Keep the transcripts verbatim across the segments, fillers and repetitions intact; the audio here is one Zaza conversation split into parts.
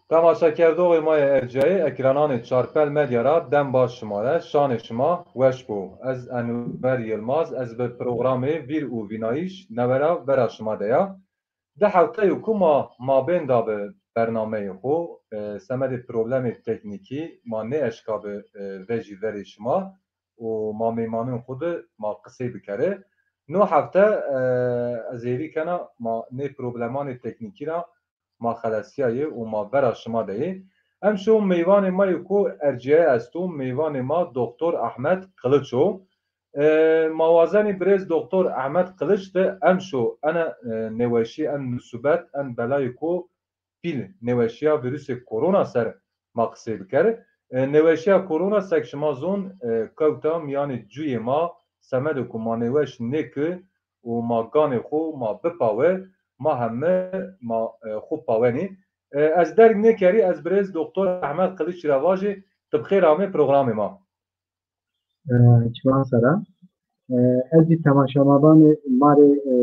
Temaşekerdoxê ma yê erciyayê ekrananê Çarpel Medya ra dem baş şima re, şanê şima weş bo. Ez Enwer Yilmaz, ez bi programê Vîr û Vînayîş newe ra vera şima de ya. Di hefteyo ku ma mabên da bi bernameyê xwu, e, semedê problemê teknîkî ma nêeşka bi, e, vejî verê şima û ma mêmanên xwu di ma qisey bikeri. No hefte, e, ez hêvî kena ma nê problemanê teknîkî ra ma xelesîyayê û ma vera şima de yê. Emşo meyvanê ma yê ku ercîyaye esto, meyvanê ma Doktor Ahmet Kılıç o. E, ma wazenî birêz Doktor Ahmet Kılıç de emşo ena, e, nêweşî, en musibet, en belayê ku pîl nêweşîya vîrusê korona ser ma qisey biker. E, nêweşîya korona sek şima zon, e, kewta mîyanê cuyê ma, semedê ku ma nêweş nêki û ma ganê xwu ma bipawe, ma heme ma, e, xwu pawenî. E, ez derg nêkerî, ez birêz Doktor Ehmed Kiliçî ra vajî, ti bi xêr amê programê ma. E, çiman sera. E, ez zî temaşevabanê ma rê, e,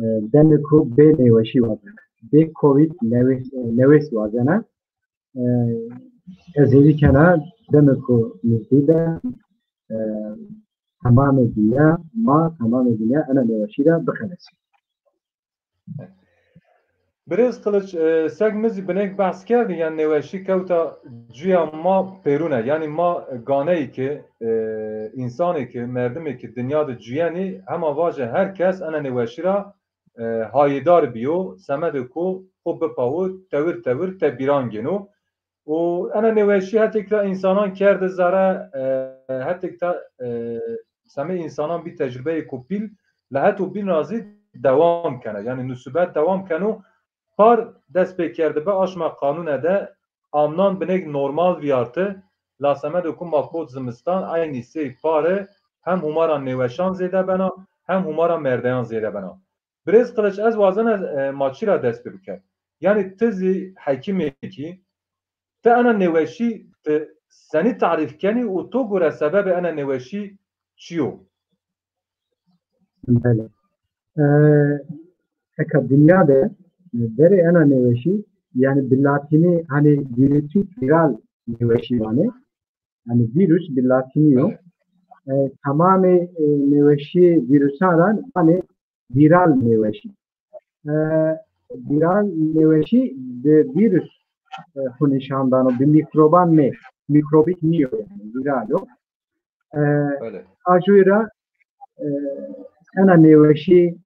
e, demê ku bê nêweşî wazena. Bê covid newês, e, newês wazena. E, ez hêvî kena demê ku nizdî be, e, temamê dinya, ma temamê dinya ena nêweşî ra bixelesî. Birêz Kılıç, e, seg mi zî binêk behs kerdî, yanî nêweşî kewta cuya ma pêrune. Yanî ma ganeyî ki, e, însanê ki, merdimê ki dinya de cuyenî, hema vaje her kes ena nêweşî ra, e, hayîdar bîyo, semedê ku xwu bipawo, tewir tewir tebîran gêno. Û ena nêweşî hetêk ra însanan kerde zere, e, hetêk ra, e, semê însanan bî tecrubeyêko pîl, la heto bîn ra zî dewam kena. Yanî nusibet dewam keno. Par dest pê kerdibe, aşma qanûne de amnan binêk normal vîyarti, la semedê ku ma kot zimistan, eynî sey pare hem hûmara nêweşan zêde bena, hem hûmara merdeyan zêde bena. Birêz Kılıç, ez wazena, e, ma çi ra dest pê biker? Yanî ti zî hekîmêk î, ti ena nêweşî ti senî tarîf kenî û to gore sebebê ena nêweşî çi yo? Belê. E, eka dinya de, e, verê ena nêweşî, yanî bi latînî hanî vîrusî, vîral nêweşî vanê. Yanî vîrus bi latînî yo. Belê. E, temamê, e, nêweşî vîrusan ra vanê vîral nêweşî. E, vîral nêweşî bi vîrus, e, xwu nîşan dano, bi mîkroban nê. Mîkrobîk nîyo yanî, vîral o. E, Belê. A jûyî ra, e, ena nêweşî,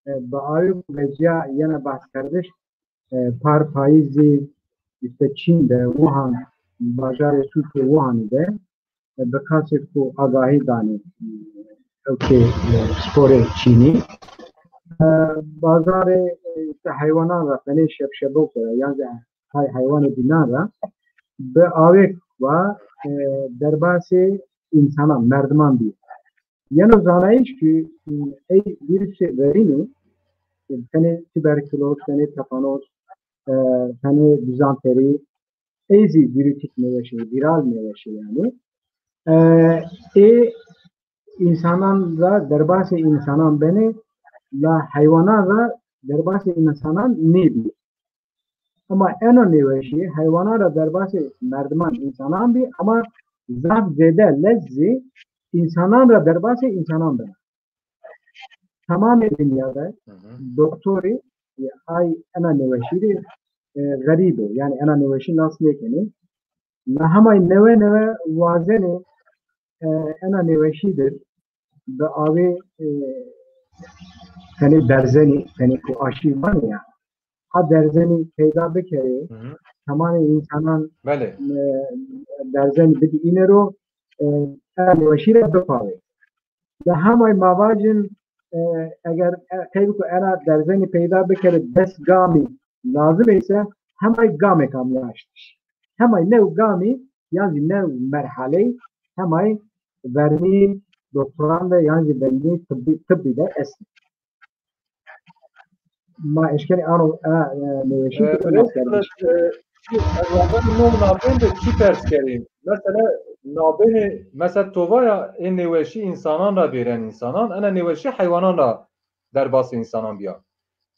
e, bi awê ku vecîya yena behskerdiş, e, par payîzî îşte Çîn de, Wuhan, bajarê sûkê Wuhanî de, e, bi qasê ku agahî danê, e, ewkê, e, sporê Çînî. E, bazarê, e, îşte heywanan ra, tenê şebşebok ra, yan zî hay heywanê bînan ra, bi awêk wa, e, derbasê însanan, merdiman bî. Yeno zanayîş ki, e, ey vîrusê verînî, e, tenê tuberkuloz, tenê tetanos, e, tenê dizanterî, ey zî vîrutîk nêweşî, vîral nêweşî yanî. E, ê însanan ra derbasê însanan benê, la heywanan ra derbasê însanan nêbî. Ema ena nêweşî heywanan ra derbasê merdiman, însanan bî, ema zaf zêde lez zî însanan ra derbasê însanan bena. Temamê dinya de Hı hı. doktorî, e, ay ena nêweşî rê, e, xerîb o. Yanî ena nêweşî nas nêkenê. La hemay newe newe wazenê, e, ena nêweşî dir bi awê, e, tenê derzenî, tenê ku aşî vanê ya. A derzenî peyda bikerê, Hı hı. temamê însanan, Belê. e, derzenî bidî îne ro, e, ena nêweşî ra bipawê. De hemay ma vajin, e, eger, e, qey biko ena derzenî peyda bikerê des gamî lazim ê se, hemay gamêk amî aştiş. Hemay new gamî, yan zî new merhaley, hemay vernî doktoran de, yan zî vernî tibbî, tibbî de estî. Ma eşkenî ano, e, e, nêweşî E, biko Birêz nas kerdî. Kılıç, e, çi, ez wazenî no nabên de çi pers kerî? Mesela nabênê, mesela to va ya ê nêweşî însanan ra vêren însanan, ena nêweşî heywanan ra derbasê însanan bîya.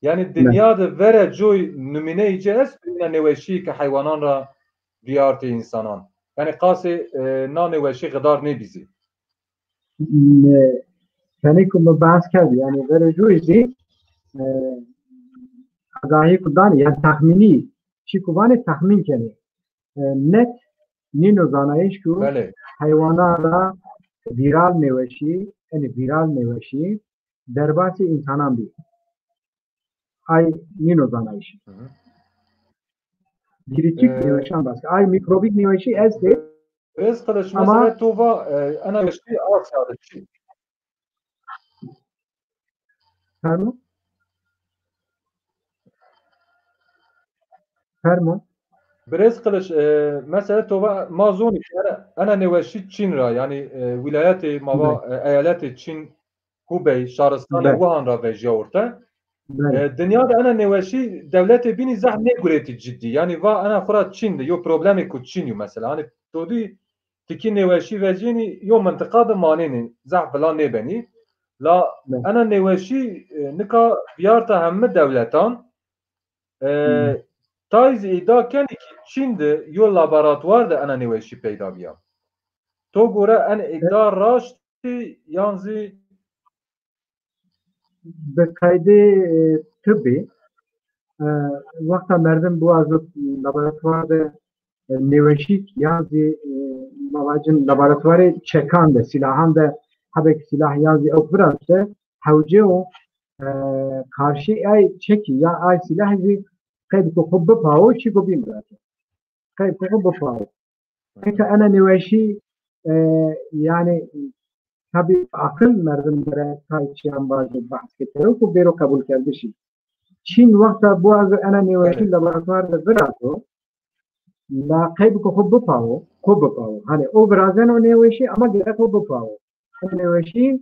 Yanî dinya de vere coy numîneyî ci esto, îna nêweşî ke heywanan ra vîyartê însanan? Yanî qasê, e, na nêweşî xidar nêbî zî. Ne, tenê ku mi behs kerd, yanî vere coy zî, e, agahî ku danê, yanî texmînî, çî ku vanê texmîn kenê. E, net nîno zanayîş ku heywanan ra vîral nêweşî, enê vîral nêweşî, derbasê însanan bî. Ay nîno zanayîşî. Gîrîtîk nêweşan bas. Ay mîkrobîk nêweşî estê. Rêz Qiliç, mesela to va, e, ena nêweşî Asya de çî. Fermo. Fermo. Birêz Qiliç, e, mesela to va ma zonî ena, ena nêweşî Çîn ra, yanî, e, wîlayetê ma va, e, eyaletê Çîn Hubey, şaristanê Wuhan ra vejîya orte. E, dinya de ena nêweşî dewletê bînî zehf nêguretî cidî. Yanî va ena xwu ra Çîn de, yo problemêko Çîn yo mesela. Hanî to dî tikî nêweşî vecînî yo mintiqa de manênî, zehf bila nêbenî. La ena nêweşî, e, nika vîyarta heme dewletan, e, tay zî îda kenî ki Çîn de yo laboratuvar de ena nêweşî peyda bîya. To gore en îda raşt î yan zî? Bi qeydê, e, tibî, e, wexta merdim biwazo laboratuvar de, e, nêweşîk yan zî, e, ma vacin laboratuvarê çekan de, sîlahan de hebek sîlah yan zî ew viraşte, hewce o, e, karşî ay çekî ya ay sîlahî zî qey biko xwu bipawo, çîko bîn viraşte. Qey biko xwu bipawo. Eke ena nêweşî, e, yanî, tabî aqil merdim bere tay çîyan vajo, behs ke kero ku bêro qebulkerdişî. Çîn wexta biwazo ena nêweşî laboratuvar de virazo, la qey biko xwu bipawo, xwu bipawo. Hanî o virazeno nêweşî ama gerek xwu bipawo. Ena nêweşî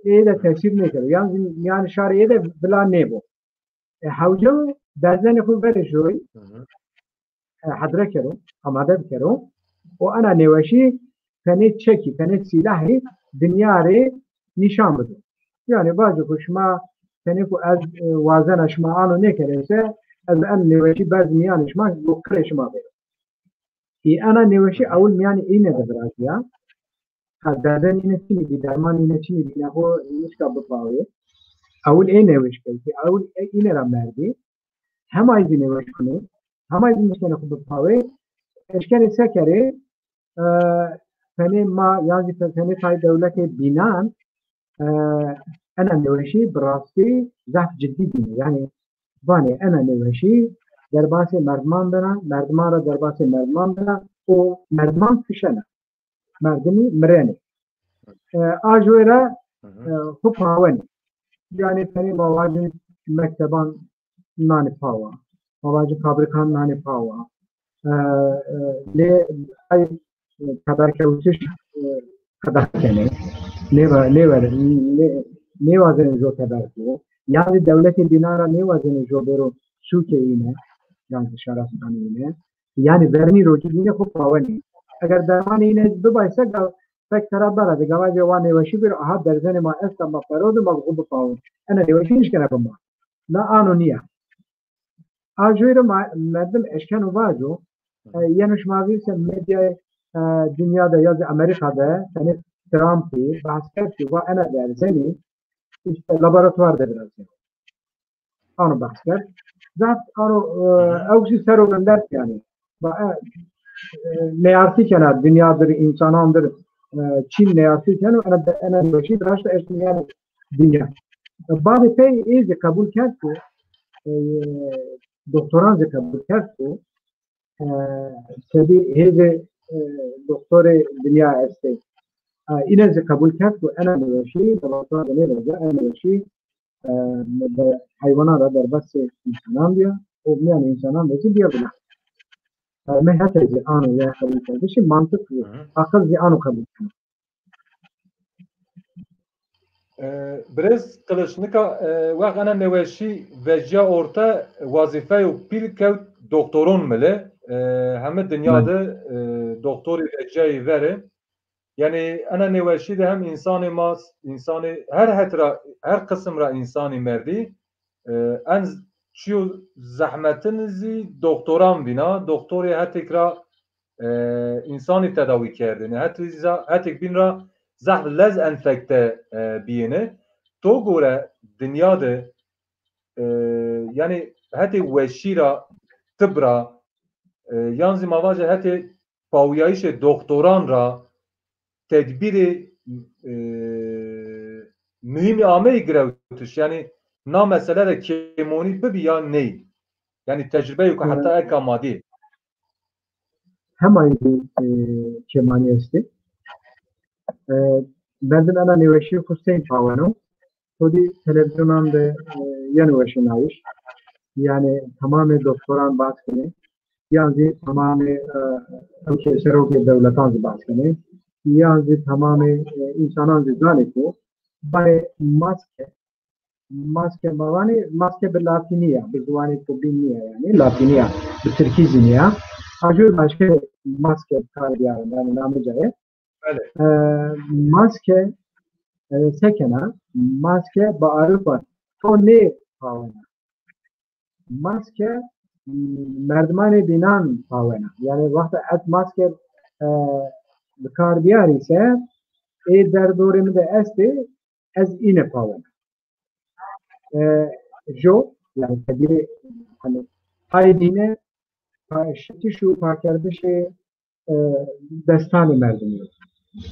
ê de tesîr nêkero. Yan zî mîyanê şarê ê de bila nêbo. E, hewce o derzenê xwu verê joy, e, hedre kero, amade bikero. O ena nêweşî tenê çekî, tenê sîlahî dinya rê nîşan bido. Yanî vajo ku şima tenê ku ez, e, wazena şima ano nêkerê se, ez en nêweşî berz mîyanê şima, go qirê şima bêro. Ê ena nêweşî ewil mîyanê îne de virazîya. Ha, derden îne çinî bî, derman îne çinî bî, îne xo nişka bipawê. Ewil ê nêweş kewtî, ewil ê îne ra merdî. Hema zî nêweş kunê, hema zî nişkenê xo bipawê. Eşkenê se kerê, e, tenê ma, yan zî tenê tay dewletê bînan, e, ena nêweşî bi rastî zaf cidî bînî. Yanî vanê ena nêweşî derbasê merdiman bena, merdiman ra derbasê merdiman bena û merdiman kişena. Merdimî mirenê. E, a joy ra, e, xwu pawenê. Yanî tenê ma vacin mekteban nanê pawa. Ma vacin fabrîkan nanê pawa. E, e, lê ay, e, teberkewtiş, e, qedexe kenê. Nêva-, nêver-, nê-, nêwazenê jo teber bo. Yanî dewletê bînan ra nêwazenê jo bêro sûkê îne. Yanî şarastanê îne. Yanî vernî rocî îne xwu pawenê. Eger dermanê îne bibay se ga-, fek tera bera de gava cê wa nêweşî bêro, aha derzenê ma esta, ma pero de ma bi xwu bipawin. Ena nêweşî nişkena bima. La ano nîya. A joy ra ma-, merdim eşkeno vaco, e, yeno şima vîr se medyayê, e, dinya de ya zî Amerîka de, tenê Trumpî behs kerd ki va ena derzenî îşte laboratuvar de virazîyeno. Ano behs kerd. Zaf ano, e, ew zî ser o vindert yanî. Va, e, e, neyartî kena dinya dir, însanan dir, e, Çîn neyartî keno, ena de, ena nêweşî viraşte eşt mîyanê dinya. E, badê pey ê zî qebul kerd ku, e, doktoran zî qebul kerd ku, e, sedî hêzê, e, doktorê dinya estê. E, îne zî qebul kerd ku ena nêweşî, laboratuvar de nêveza, ena nêweşî, e, bi heywanan ra derbasê însanan bîya û mîyanê însanan de zî bîya vila. E, me hete zî ano ya qebul kerdişî mantiq yo. Aqil zî ano qebul keno. E, Birêz Qiliç, nika, e, wext ena nêweşî vecîya orte, wazîfeyo pîl kewt doktoron mili. E, heme dinya de, e, doktorî vecîyayî verê. Yanî ena nêweşî de hem însanê ma, însanê her het ra, her qisim ra însanî merdî. e, en z-, çiyo zehmetin zî doktoran vîna. Doktorê hetêk ra, e, însanî tedawî kerdêne. Hetê zî-, hetêk bîn ra zehf lez enfekte, e, bîyêne. To gore dinya de, e, yanî hetê weşî ra, tib ra, e, yan zî ma vaje hetê pawîyayîşê doktoran ra tedbîrê, e, muhîmî ameyî girewtiş? Yanî na mesele de kêmonî bibî ya ney? Yanî tecrubeyêko heta eka ma dî. Hema zî, e, kêmanî estê. E, merdim ena nêweşîyê xo sey paweno. To dî televîzyonan de, e, yeno weşînayîş. Yanî temamê doktoran bas kenê. Yan zî temamê, e, ewkê serokê dewletan zî bas kenê. Yan zî temamê, e, însanan zî zanê ku vanê maske, maske ma vanê, maske bi latînî ya, bi ziwanê tibî nîya yanî, latînî ya, bi tirkî zî nîya. Ajo başka maske bi kar bîyarin, yanî namê ca yê. Belê. E, maske, e, se kena, maske bi Ewropa to nêpawena. Maske, m, merdimanê bînan pawena. Yanî wexta ez maske, e, bi kar bîyarî se, ê derdorê mi de estê, ez îne pawena. E, jo, yanî tedbîrê, hani, ay dîne, pa-, şitiş û pakerdişê, e, destanê merdimî yo.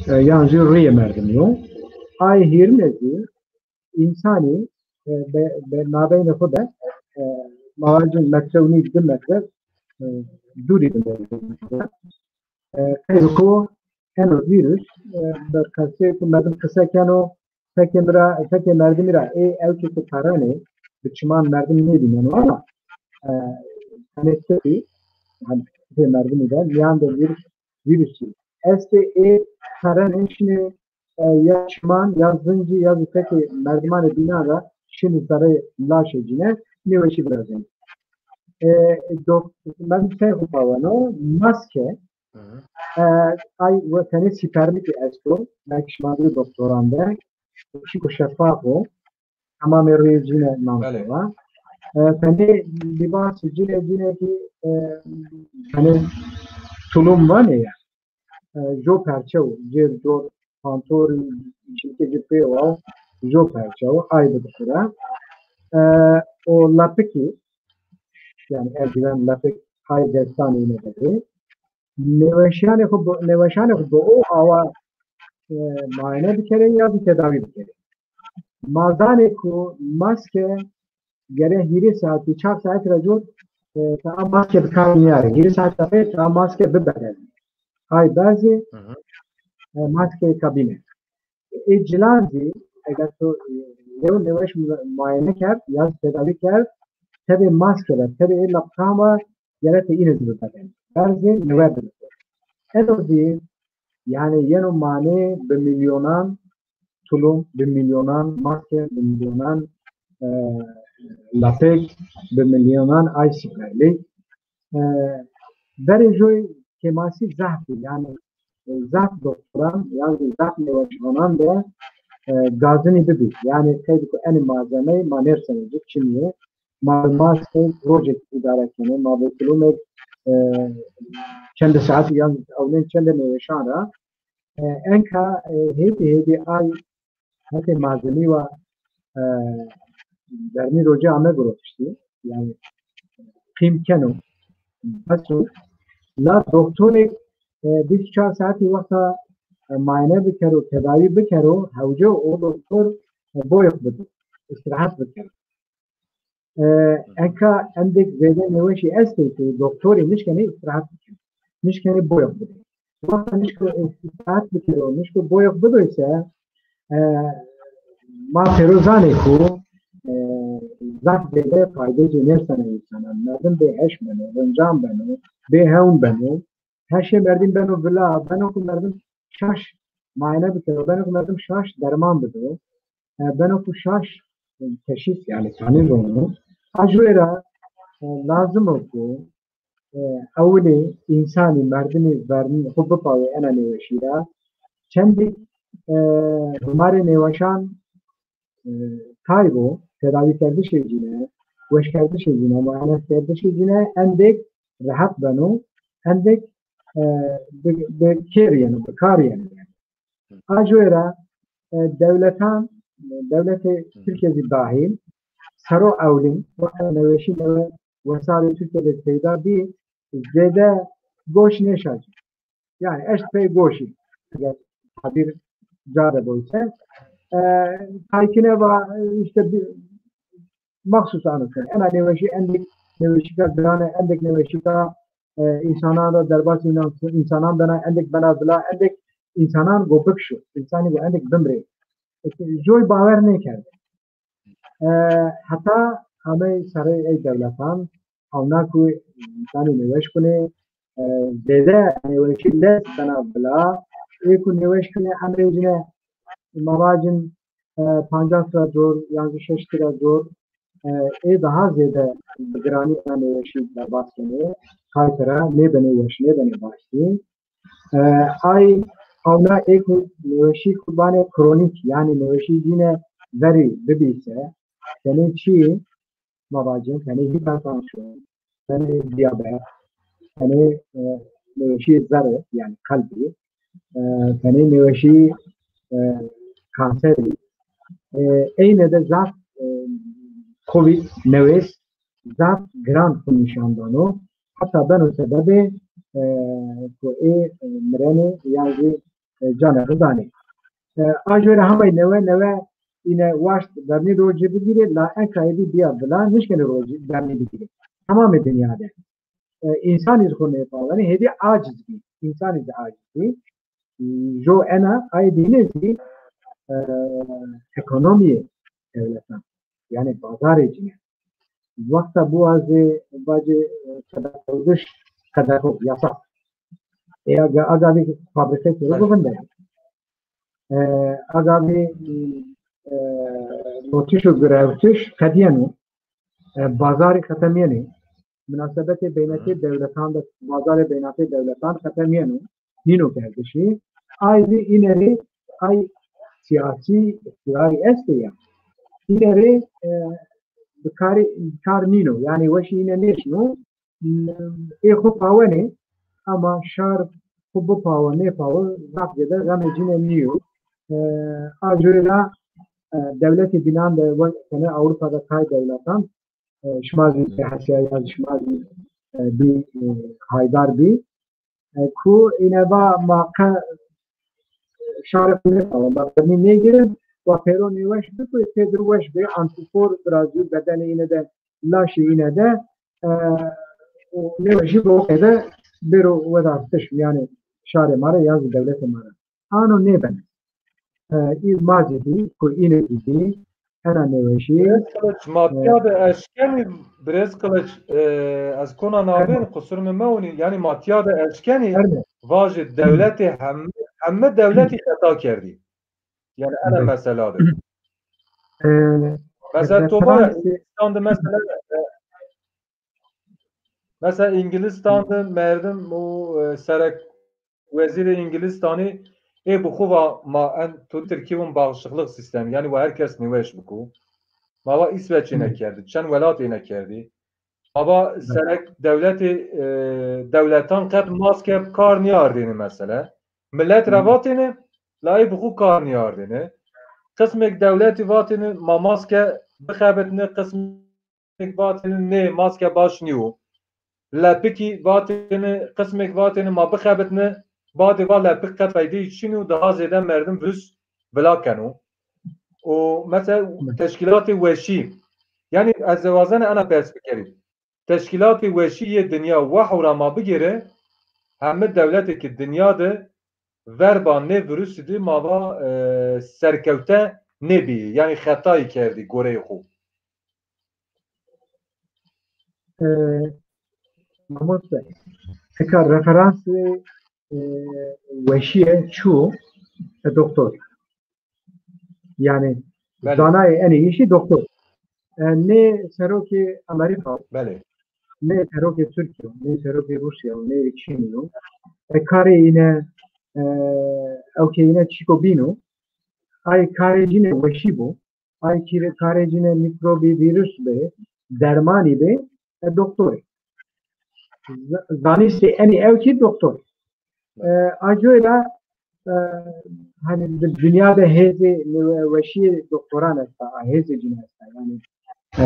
E, yan jî rîyê merdimî yo. Ay hîrine zî însanî, e, be-, be-, mabeynê xo de, e, ma vajin metre û nîv, di metre, e, dûrî bimênê. E, qeyd ko eno vîrus, e, bi qesê ku merdim qise keno, fekê mi ra, fekê merdimî ra ê ewkê ke perenê, bi çiman merdim nêvîneno ama, e, tenê sifî, yanî sifê merdimî de mîyan de vîrus, vîrusî estê, ê perenê şinê, e, ya çiman, ya zincî, ya zî fekê merdimanê bînan ra şinî zereyê laşê cîne, nêweşî virazenê. E, dok-, merdim sey xo paweno, maske, Hı hı. E, ay we tenê sîperlikî esto, belkî şima zî doktoran de, çîko şeffaf o, temamê rîyê cîne namseva. E, tenê lîbasê cîne, cîne kî, e, tenê tulum vanê ya. E, jo perçe o, cêr, cor, pantor, çimkê ci pê o, jo perçe o, ay bide xo ra. E, o lepikî, yanî eldiven, lepik, ay destan îne bide. Nêweşîyanê xo bi, nêweşanê xo bi o awa, e, muayene bikerê ya zî tedawî bikerê. Ma zanê ku maske gere hîrê saetî, çar saetî ra cot, e, ta a maske bi kar nîyarê. Hîrê saetî ra pey ta a maske bibedelnê. Ay berzê, Hı hı. e, maskeyê kabîne. Ê cilan zî, eger to, e, yew nêweş mu-, muayene kerd ya zî tedawî kerd, tebê maske ra, tebê ê lepkan ra gere ti îne zî bibedelnî. Berzê newe bide. Eno zî, yanî yeno manê bi milyonan tulum, bi milyonan maske, bi milyonan, e, lepek, bi milyonan ay sîperlî. E, verê joy kêmasî zaf bî, yanî, e, zaf doktoran, yanî zaf nêweşanan de, e, gazinî bibî. Yanî qeyd ku enê malzemeyî ma nêrsenê ci, çinî yê. Ma bi maskê rojêk îdare kenê, ma bi tulumêk, e, çende saetî yan ewnên çende nêweşan ra. E, enka, e, hêdî hêdî ay hetê malzemî wa, e, vermî rocê ame girotiştî. Yanî qîm keno. Bes o. La doktorêk, e, vîst û çar saetî wexta, e, muayene bikero, tedawî bikero, hewce o doktor, e, boyê xo bido. Îstîrehet bikero. E, eka endêk zêde nêweşî estê ku doktorî nişkenê îstîrehet bikerê. Nişkenê boyê xo bidê. Wexta nişko îstîrehet bikerê û nişko boyê xo bido ise, e, ma pêro zanê ku, e, zaf zêde faydê ci nêrsenê însanan. Merdim bêheş beno, rincan beno, bêhewn beno. Heşê merdim beno vila, beno ku merdim şaş muayene bikero, beno ku merdim şaş derman bido. E, beno ku şaş, e, teşhîs, yanî tanî rono. A jû ra, e, lazim o ku, e, ewilê însanî, merdimî vernî xo bipawê ena nêweşî ra. Çendî, e, humarê nêweşan, e, tay bo, tedawîkerdişê cîne, weşkerdişê cîne, muayeneskerdişê cîne endêk rehet beno, endêk, e, bi, bi kêr yeno, bi kar yeno. A joy ra, e, dewletan, dewletê Tirkîye zî dahîl, sero ewlîn, wexta nêweşî newe wesarê Tirkîye de peyda bî, zêde goş nêşa ci. Yani eşt pey goşî, eger tabîr ca de boyse. E, taykine va, işte, bir, maxsus anlatır. Ena nêweşî endek nêweşîka girane, endek nêweşîka, e, însanan ra derbasî însan-, însanan bena, endek bena vila, endek însanan go bikişo, însanî go endek bimrê. Eke joy bawer nêkerde. E, heta amey serey ey dewletan, awna ku însanî nêweş kunê, e, zêde nêweşî lez bena vila, ê ku nêweş kunê emrê cine, ma vacin, e, pancas ra cor, yan zî şeştî ra cor, e, ê daha zêde bi giranî ena nêweşî derbas kenê, qayte ra nêbenê weş, nêbenê baştî. E, ay awna ê ku nêweşî ku vanê kronîk, yanî nêweşî cîne verî bibîse, tenê çî, ma vacin, tenê hîpertansiyon, tenê dîyabet, tenê, e, nêweşîyê zerrî, yanî qelbî, e, tenê nêweşî, e, kanserî. E, eyne de zaf, e, covid newês zaf giran xwu nîşan dano. Heta beno sebebê, e, ku ê, e, mirenê yan zî, e, canê xwu danê. E, a jû ra hemay newe newe îne waşt vernî rocî bigîrê, la enka êdî bîya vila nişkenê rocî vernî bigîrê. Temamê dinya de. E, însanî zî xwu nêpawenê, hêdî aciz bî. Însanî zî aciz bî. Jo ena ay dîne zî, e, ekonomîyê dewletan, yanî bazarê cîne. Wexta biwazê vacê, e, qedexewdiş, qedexe, yasax. E, aga, aga vî fabrîke kero, bivindeno. E, aga vî, e, rotiş û girewtiş qedîyeno. E, bazarî xetemîyenê. Minasebetê beynetê dewletan de, bazarê beynetê dewletan xetemîyeno. Nîno kerdişî. Ay zî îne rê, ay sîyasî îqtîdarî estê ya. Îne rê, e, bi karî, bi kar nîno. Yanî weşî îne nêşino. Ê xwu pawenê, ama şar xwu bipawe nêpawe zaf zêde xemê cîne nîyo. E, a jû ra, e, dewletê bînan de, wek tenê Ewropa de tay dewletan, e, şima zî bihesîya ya, şima zî, e, bî, e, haydar bî. E, ku îne va ma qe şarê xwu nêpawe, ma vernî nêgêrin, wa pêro nêweş bi, ku pê dir weş bê, antikor virazîyo bedenê îne de, laşê îne de, e, û nêweşî bi o qeyde bêro wedartiş mîyanê şarê ma ra yan zî dewletê ma ra. Ano nêbeno. E, î ma zî dî ku îne zî dî, ena nêweşî. Birêz Kılıç, ma, e, tîya de eşkenî, Birêz Kılıç, e, ez kona navên, qusur mi mewnî, yanî ma tîya de eşkenî, vajê dewletê heme, heme dewletî xeta kerdî. Yanî ena mesela de. E, mesela to vaya Fransî- Hindistan de mesela, e, mesela Îngilîstan de merdim û, e, serek wezîrê Îngilîstanî ê bi xwu va ma en tu Tirkî vûn bağışıklık sistemi, yanî wa her kes nêweş biko. Ma va Îsveç êne kerdî, çend welat êne kerdî. Ma va serek dewletê, e, dewletan qet maske bi kar nîyardêne mesele. Milet ra vatêne, la ê bi xwu kar nîyardêne. Qismêk dewletî vatêne ma maske bixebitne, qismêk vatêne nê, maske baş nîyo. Lepikî vatêne, qismêk vatêne ma bixebitne, badê va lepik qet feydeyî çin û daha zêde merdim virus vila keno. Û mesela teşkîlatê weşî, yanî ez ê wazena ena pers bikerî. Teşkîlatê Weşî yê Dinya, WHO ra ma bigêre, heme dewletêkê dinya de verba nê virusî de ma va, e, serkewte nêbîyî, yanî xetayî kerdî goreyê xo. E, mamoste, eka referansê, e, weşîye çû, e, doktor. Yanî, belê, zanayê enê îşî doktor. E, nê serokê Amerîka, belê, nê serokê Tirkîye, nê serokê Rûsya, nê Çînî yo. E, karê îne, e, ewkê îne çîko bîno. Ay karê cîne weşî bo. ay kî karê cîne mîkrobî, vîrus bi, dermanî bi, e, doktor ê. Z-, zanîstê enî ew kî doktor ê. E, a coy ra, e, hani di-, dinya de hêzê nêweşîyê doktoran esta, a hêzê cîne esta. Yanî, e,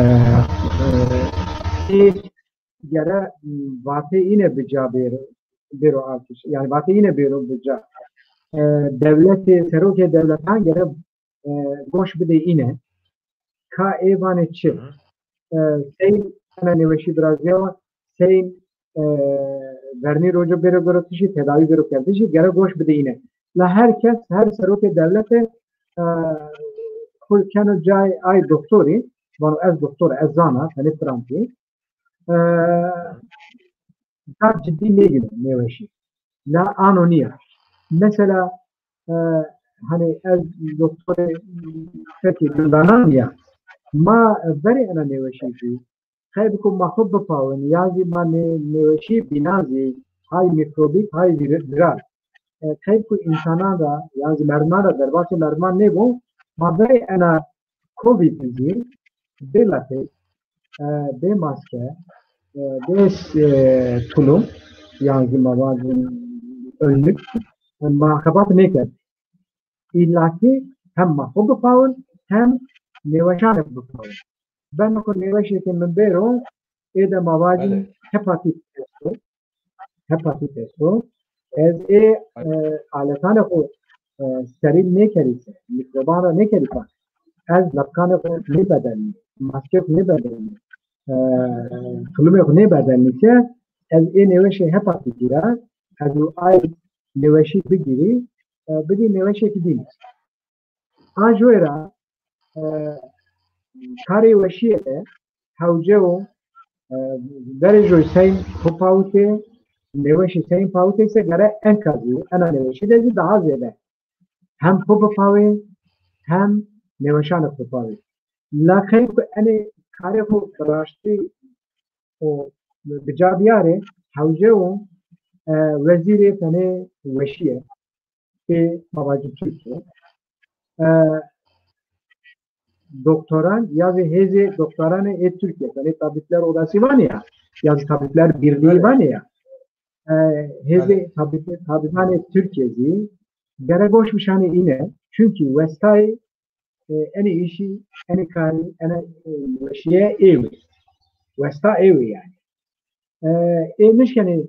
e, ê gere, m, vatê îne bi ca bêro, bêro artîş. Yanî vatê îne bêro bi ca. E, dewletê, serokê dewletan gere, e, goş bidê îne. Ka ê vanê çi? Hı hı. E, sey ena nêweşî virazîyawa, sey, e, vernî rojo bêro girotişî, tedawî bêro kerdişî, gere goş bidê îne. La her kes, her serokê dewlete, e, xwu keno cayê ay doktorî, vano ez doktor, ez zana, tenê firantî. E, ca cidî nêgîno nêweşî. La ano nîya. Mesela, e, hani ez doktorê fekê gundanan ya. Ma verê ena nêweşî zî, qey biko ma xwu bipawin, ya zî ma nê-, nêweşî bînan zî, hay mîkrobîk, hay vîr-, vîral. E, qey biko însanan ra, ya zî merdiman ra, derbasê merdiman nêbo, ma verê ena Covid zî bê lepê, e, bê maske, e, bê, e, tulum, yan zî ma vajin önlük, e, ma xebat nêkerd. Îlla ki hem ma xwu bipawin, hem nêweşanê xwu bipawin. Beno ku nêweşê ke mi bêro, ê de ma vajin Belê. Hepatit esto. Hepatit esto. Ez ê, e, aletanê xwu, e, sterîl nêkerî se, mîkroban ra nêkerî pak. Ez lepkanê xwu nêbedelnî, maskê xwu nêbedelnî, e, tulumê xwu nêbedelnî se, ez ê nêweşê hepatîtî ra, ez û ay nêweşî bigîrî, e, bidî nêweşêkî dîn. A joy ra, e, karê weşîye de hewce o, e, verê joy seyn xwu pawitê, nêweşî seyn pawitê se gere enka zî, ena nêweşî de zî daha zêde. Hem xwu bipawê, hem nêweşanê xwu bipawê. La qey ku enê karê xwu bi raştî û bi ca biyarê, hewce o, e, wezîrê tenê weşîye, ê ma vajî Tirkîye. E, doktoran ya zî hêzê doktoranê ê Tirkîye, tenê Tabipler Odası vanê ya, ya zî Tabipler Birliği Belê. Vanê ya. E, hêzê Belê. Tabî-, tabîbanê Tirkîye zî gere goş bişanê îne. Çunkî westayê, e, enê îşî, enê karî, enê, e, weşîye ê wê. Westa ê wê yanî. E, ê nişkenê,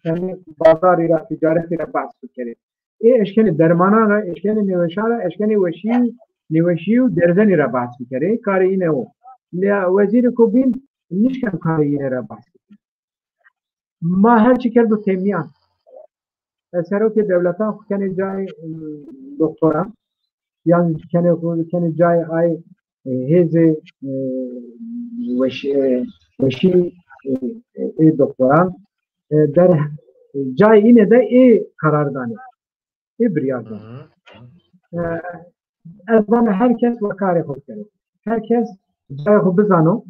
tenê bazarî ra, tîcaretî ra behs bikerê. Ê eşkenê dermanan ra, eşkenê nêweşan ra, eşkenê weşî, nêweşî û derzenî ra behs bikerê. Karê îne o. Lê wezîrêko bîn nişkeno karê îne ra behs bikerê. Ma her çi kerdo têmîyan. E, serokê dewletan xwu kenê cayê, e, doktoran. Yan kenê xwu, kenê cayê ay, e, hêzê, e, weşî, e, weşî, e, e, ê doktoran. E, der, e, cayê îne de ê karar danê. Ê biryar da. Hı hı. E, ez vana her kes wa karê xwu bikero. Her kes cayê xwu bizano,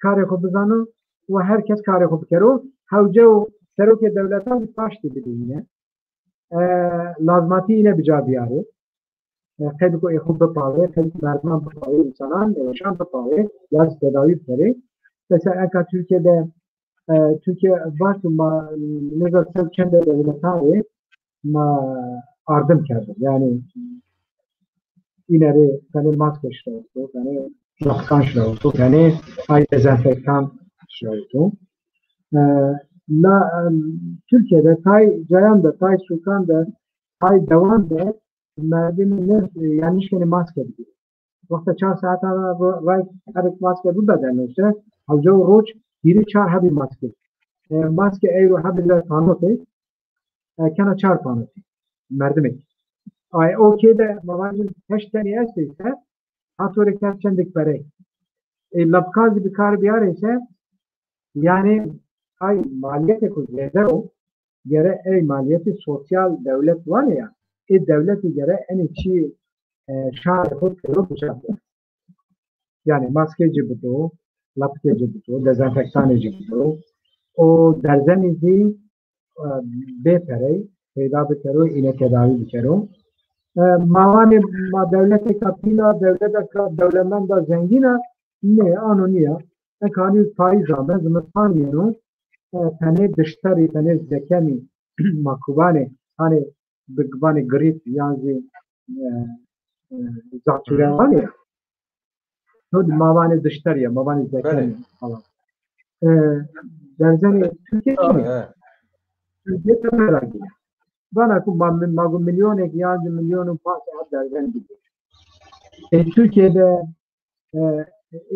karê xwu bizano wa her kes karê xwu bikero. Hewce o serokê dewletan zî paştî bidîne. E, lazmatî îne bi ca biyarê. E, qey biko ê xwu bipawê, qey biko merdiman bipawê, însanan, nêweşan bipawê, ya zî tedawî bikerê. Mesela eka Tirkîye de, e, Tirkîye vato ma nêza sew çende dewletan rê ma ardim kerdo. Yanî îne rê tenê maske şirewto, tenê lepkan şirewto, tenê ay dezenfektan şirewto. E, la, e, Tirkîye de tay cayan de, tay sûkan de, tay dewan de merdimî ne, e, yanî nişkenê maske bigîrê. Wexta çar saetan ra ro-, ray her maske bibedelno se, hewce o roc hîrê çar hebî maske. E, maske eyro hebî ver panotê, e, kena çar panotê. Merdimê. Ay, o kê de ma vajin heşt tenî estê se, ha to rê kerd çendêk perey. E, lepkan zî bi kar biyarê se, yanî ay maliyetêko zêde o, gere ey maliyetê sosyal dewlet vanê ya, ê dewletî gere enê çî, e, şarê xo pêro bica bikero. Yanî maskê ci bido, lapikê ci bido, dezenfektanê ci bido. O derzenî zî, e, bê perey peyda bikero, îne tedawî bikero. E, ma vanê ma dewletêka pîl a, dewletêka dewlemend a, zengîn a. Nê, ano nîya. Eke hanî payîz ame, zimistan yeno, e, tenê dişterî, tenê zekemî ma kubanê, hanî bi-, vanê grîp yan zî, e, e, zatûre vanê ya. To di ma vanê dişterî ya, ma vanê zekemî falan. E, derzenê Tirkîye nê. Tirkîye teberagî ya. Vana ku ma, ma go milyonek yan zî milyon û panc sey heb derzen bigî. E, Tirkîye de, e,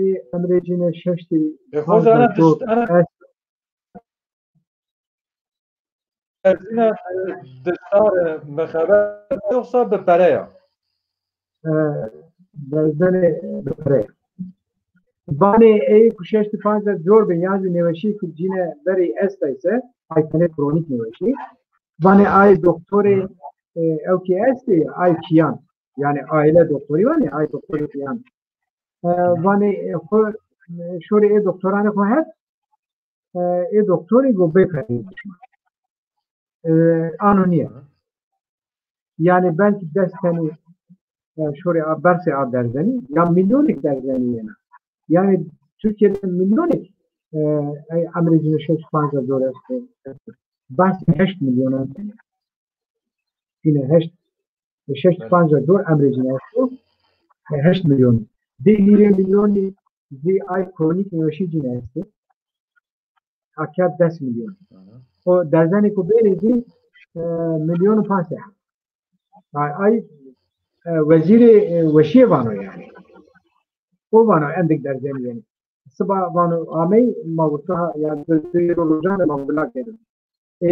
ê emrê cîne şeştî E, panc hoca, ana dor tişt-, ana est. Derzîna, e, diştare bi xeber yoksa bi pere ya? E, derzenê bi pere ya. Vanê ey ku şeştî panc der cor bin, yan zî nêweşî ku cîne verî esta ise, ay tenê kronîk nêweşî. Vanê ay doktorê, e, ew kî estê, ay kîyan. Yanî aile doktorî vanê, ay doktorê kîyan. E, vanê, e, xo, e, şorê ê doktoranê xo het, e, ê doktorî go bêperî. E, ano nîya. Yanî belkî des tenî, e, şorê a, bersê a derzenî, ya milyonek derzenî yena. Yanî Tirkîye de milyonek, e, ey emrê cîne şeştî panc der cor esto. Bersê heşt milyonan tenê. Yine heşt, e, şeştî panc der cor emrê cîne esto. E, heşt milyon. Di hîrê milyonî zî ay kronîk nêweşî cîne estê. Ake des milyon. O derzenê ku bêrê zî, e, milyon û panc sey. Ay, ay, e, wezîrê, e, weşîye vano yanî. O vano endek derzenî yenî. Siba vano amey, ma wisa ya di, di rojan de ma vila kerin. E,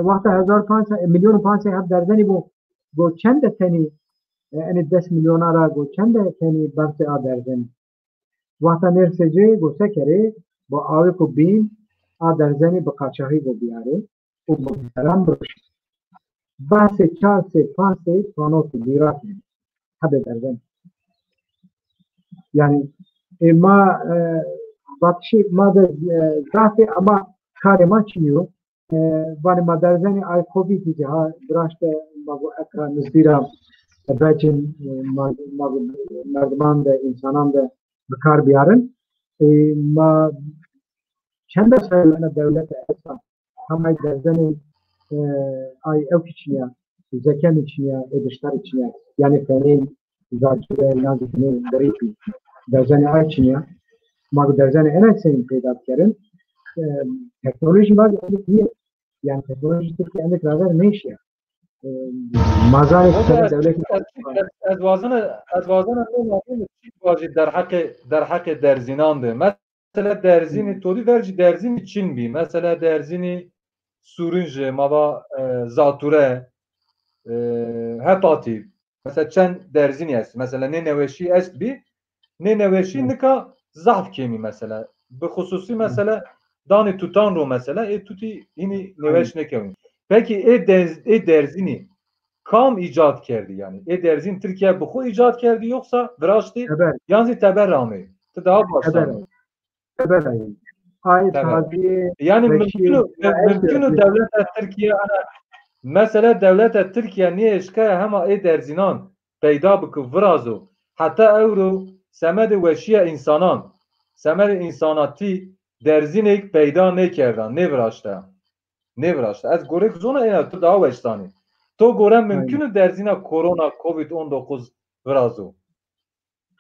wexta hezar panc sey, milyon û panc sey heb derzenî bo, go çend de tenî, e, enê des milyona ra go çend de tenî bersê a derzenî. Wexta nêrsê ci go se kerê, bo awêko bîn a derzenî bi qaçaxî go biyarê û bi deran biroşê. Behsê çar sey, panc sey panotî, lîra kenê. Hebê derzenî. Yanî, e, ma, e, vatişê ma de, e, zaf ê ama karê ma çinî yo. E, vanê ma derzenî ay Covidî zî ha viraşte, ma go eka nizdî ra vecin, e, ma, ma go merdiman de, însanan de bi kar bîyarin. E, ma çend de serrî ena dewlete esta, hema ay derzenê, e, ay ewkî çinîya, zekemî çinîya, ê diştarî çinîya. Yanî fenê zatûre, yan zî fenê grîpî, derzenê ay çinîya. Ma go derzenê ena senî peyda bikerin. E, teknolojî ma zî endek nîyo. Yanî teknolojî Tirkîye endek raver nêşîya. E, ma zanê Hoca, sere ez, dewletî ez, ez, ez wazena, ez wazena nê navî mi çî vajî derheqê, derheqê derzînan de. Mesela derzînî, to dî vercî derzînî çin bî. Mesela derzînî sûrinje, ma va, e, zatûre, e, hepatî. Mesela çend derzînî est. Mesela nê neweşî est bî. Nê neweşî nika zaf kêmî mesela. Bi xususî mesela danê tutan ro mesela, ê tutî hînî neweş nêkewî. Pekî ê derz-, ê derzînî kam îcad kerdî yanî? Ê derzîn Tirkîye bi xo îcad kerdî yoxsa viraştî yan zî teber ra ameyî? Ti daha baş zanî. Teber ra yê. Ay tazîyê. Yanî mimkun o, mimkun o dewleta Tirkîye, ana, mesela dewleta Tirkîye nêeşkaya hema ê derzînan peyda biko, virazo. Heta ewro semedê weşîya însanan, semedê însanatî derzînêk peyda nêkerda, nêviraşta. Nêviraşta. Ez gorêk zona êna, tu daha weş zanî. To gore mimkun o derzîna korona, covid on dokuz virazo?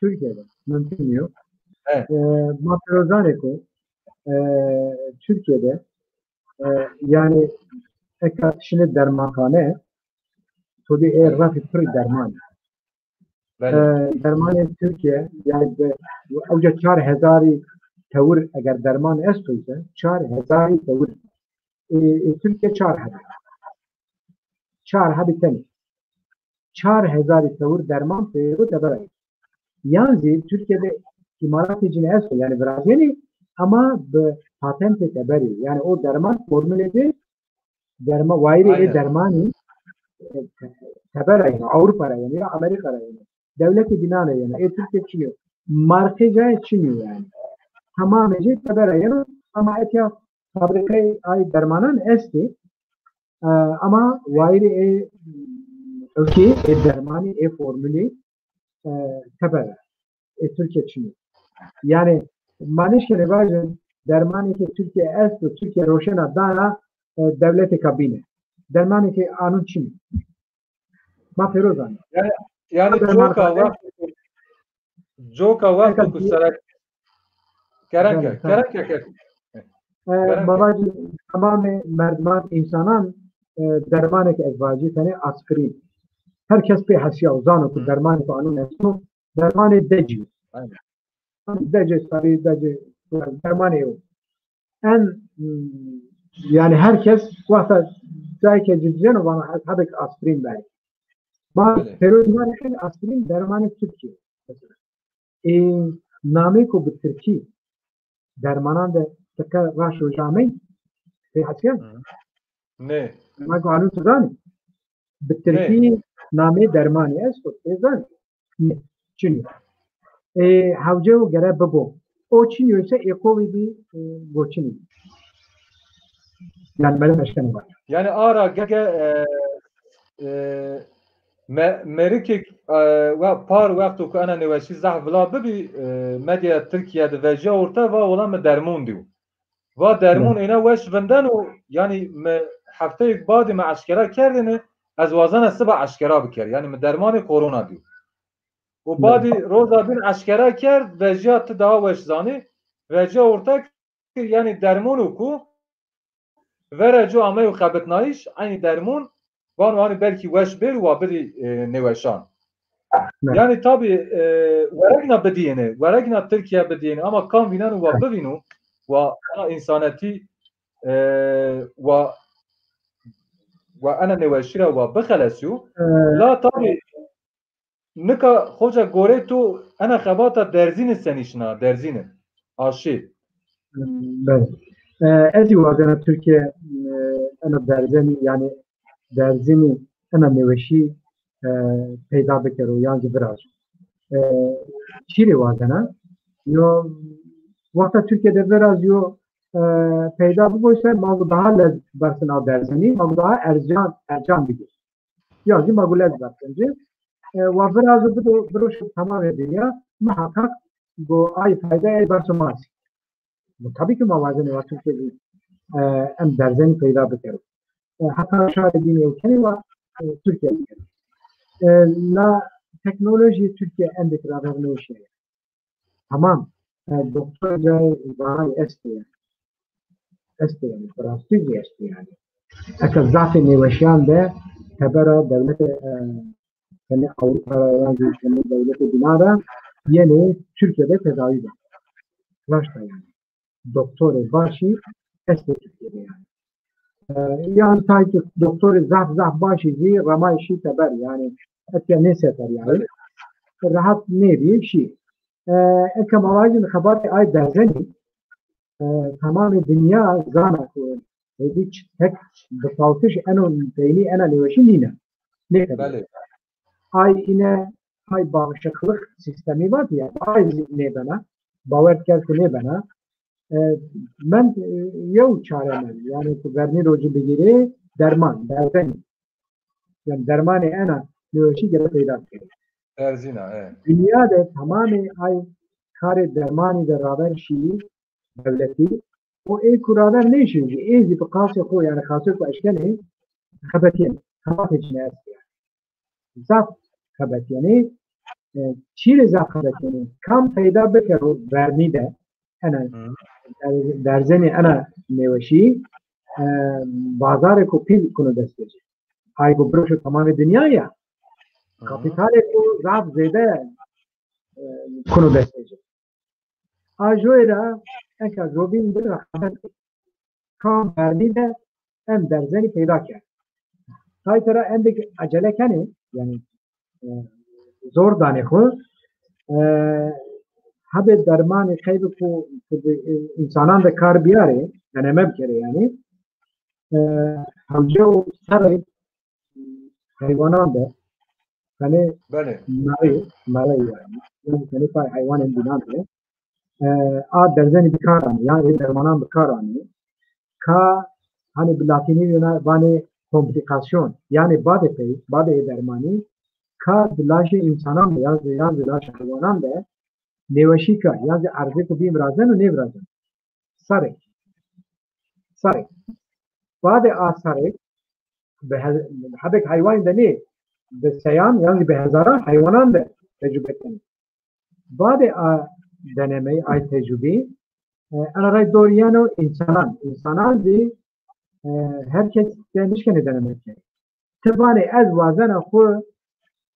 Tirkîye de mimkun nîyo. E, ma pêro zanê ku, e, Tirkîye de, e, yanî eka ti şinê dermanxane, to dî ê refî pirî derman. E, dermanê Tirkîye, yanî bi, ewca çar hezarî tewir eger derman esto ise, çar hezarî tewir. E, e, Tirkîye çar hebî. Çar hebî tenê. Çar hezarî tewir derman pêro teber a. Yan zî Tirkîye de îmalatê cîne esto, yanî virazênê, ama bi patentê teberî. Yanî o derman formulê ci derma-, wayîrê ê dermanî, e, te-, teber ra yeno, Ewropa ra yeno ya Amerîka ra yeno. Dewletê bînan ra yeno. Ê Tirkîye çinî yo. Markê cayê çinî yo yanî. Temamê ci teber ra yeno, ama etya fabrîkayê ay dermanan estê. E, ama wayîrê ê, Ewkî ê dermanî, ê formulî, e, teber e. Ê Tirkîya çin o. Yanî ma nêşkenê vajin dermanê ke Tirkîya esto, Tirkîya roşena dana, e, dewletêka bîne. Dermanê ke anun çin o. Ma pêro zanê. Yanî, yanî derman coka xade wext, coka wext ku serek. Kerem ke, kerem ke, kerem ke. E, ma vajî tamamê merdiman, însanan, e, dermanê ke ez vajî tenê aspirîn. Her kes pê hesîya û zano ku dermanê ku anun esto, dermanê decî yo. Aynen. Decê sarî, decê, dermanê yo. En, m, yanî her kes wexta cayê ke ci diceno vano ez hebêk aspirîn berî. Ma pêro zî vanê aspirîn dermanê Tirkî. Mesela. Ê namêko bi tirkî dermanan de ti qe raşt roja amey? Pê hesîya? Nê. Ma go anun ti zanî? Bi tirkî namê dermanî esto, pê zanî? Nê. Çinî. Ê, hewce o gere bibo. O çinî yo se ê qolî bî, e, go çinî bî. Yanî mele meşkenê vana. Yanî ara gege, e, e, me-, merikêk, e, we par wexto ku ena nêweşî zehf vila bibî, e, medyaya Tirkîya de vejîya orte va wela mi dermon dîyo. Va dermon êne weş vindeno, yanî mi hefteyêk badî mi eşkera kerdêne, ez wazena siba eşkera biker. Yanî mi dermanê korona dîyo. Û badî roza bîn eşkera kerd, vejîya ti daha weş zanî, vejîya orte kir, yanî dermono ku vera ci ameyo xebitnayîş, eynî dermon, vano hanî belkî weş bêro wa bidî, e, nêweşan. Yanî tabî, e, weregna bidîyêne, weregna Tirkîya bidîyêne, ama kam vîneno wa bivîno, wa ena însanetî, e, wa, wa ena nêweşî ra wa bixelesîyo. E, La tabî nika xoca gorê to ena xebata derzîni senî şina, derzîni, aşî? Belê. E, ez zî wazena Tirkîya, e, ena derzenî, yanî derzînî ena nêweşî, e, peyda bikero yan zî virazo. E, çî rê wazena? Yo, wexta Tirkîya de virazîyo, e, peyda bibo se ma go daha lez bersin a derzenî, ma go daha ercan, ercan bigir. Ya zî ma go lez bersin ci. E, wa virazo bido, biroşo tamamê dinya, muheqeq go ay fayda ey berso ma zî. Bu tabii ki ma wazenê wa Tirkîya zî, e, em derzenî peyda bikero. E, heta şarê bîn ew kenê wa, e, Tirkîya bikero. E, la teknolojî Tirkîya endêk raver nêweşîya. Tamam. E, doktor cayê zanayî estê yanî. Estê yanî, bi rastî zî estê yanî. Eke zafê nêweşîyan de tebera dewlete, e, tenê Ewropa ra yan zî tenê dewlete bînan ra yenê Tirkîya de tedawî beno. Raşt a yanî. Doktorê başî estê Tirkîya de yanî. E, yan tay ki doktorê zaf zaf başî zî remayî şî teber yanî. Etya nêseferîyayî. Rehet nêbî şî. E, eke ma vajin xebatê ay derzenî, e, tamamê dinya zana ku hêdî ç-, tek bipawtiş eno peynî ena nêweşî nîne. Nêkerdî. Belê. Ay îne, ay bağışıklık sistemî vatî ya. Ay zî nêbena. Bawer kerd ku nêbena. E, mend, e, yew çare mend. Yanî ku vernî rocî bigîrê derman, derzenî. Yanî dermanê ena nêweşî gere peyda bikerê. Derzîna, e. Dinya de tamamê ay karê dermanî de raver şîyî dewletî. O ê ku raver nêşîyî, ê zî bi qasê xo, yanî qasê ku eşkenê, xebetîyenê. Xebatê ci nêestê yanî. Zaf xebetîyenê. E, çî rê zaf xebetîyenê? Kam peyda bikero vernî de, ena, derzenê ena nêweşî, e, bazarêko pîl kuno destê ci. Ay ku biroşo tamamê dinya ya, kapîtalêko zaf zêde, e, kuno destê ci. A joyê ra eka zobîn bira xeber kam vernî de em derzenî peyda kerd. Tay tera endêk ecele kenê, yanî, e, zor danê xwu. E, hebê dermanê qeybê ku, ku bi, e, însanan de kar biyarê, deneme bikerê yanî. E, hewce û serrê heywanan de, tenê merey, merey yanî. Yanî tenê tay heywanên bînan de. E, a derzenî bi kar anê, yanî dermanan bi kar anê. Ka, hanî bi latînî yena vanê komplîkasyon, yanî badê pey, badê ê dermanî, ka di laşê însanan de, yan zî, yan zî laşê heywanan de nêweşî ka, yan zî erzêko bîn virazeno, nêvirazeno. Sarêk. Sarêk. Badê a sarêk, bi he-, hebêk heywanî de nê, bi seyan, yan zî bi hezaran heywanan de tecrube kenê. Badê a denemeyî, ay tecrubî, e, ena ray dor yeno însanan. Însanan zî, e, her kes de nişkenê deneme kenê. Ti vanê ez wazena xwu,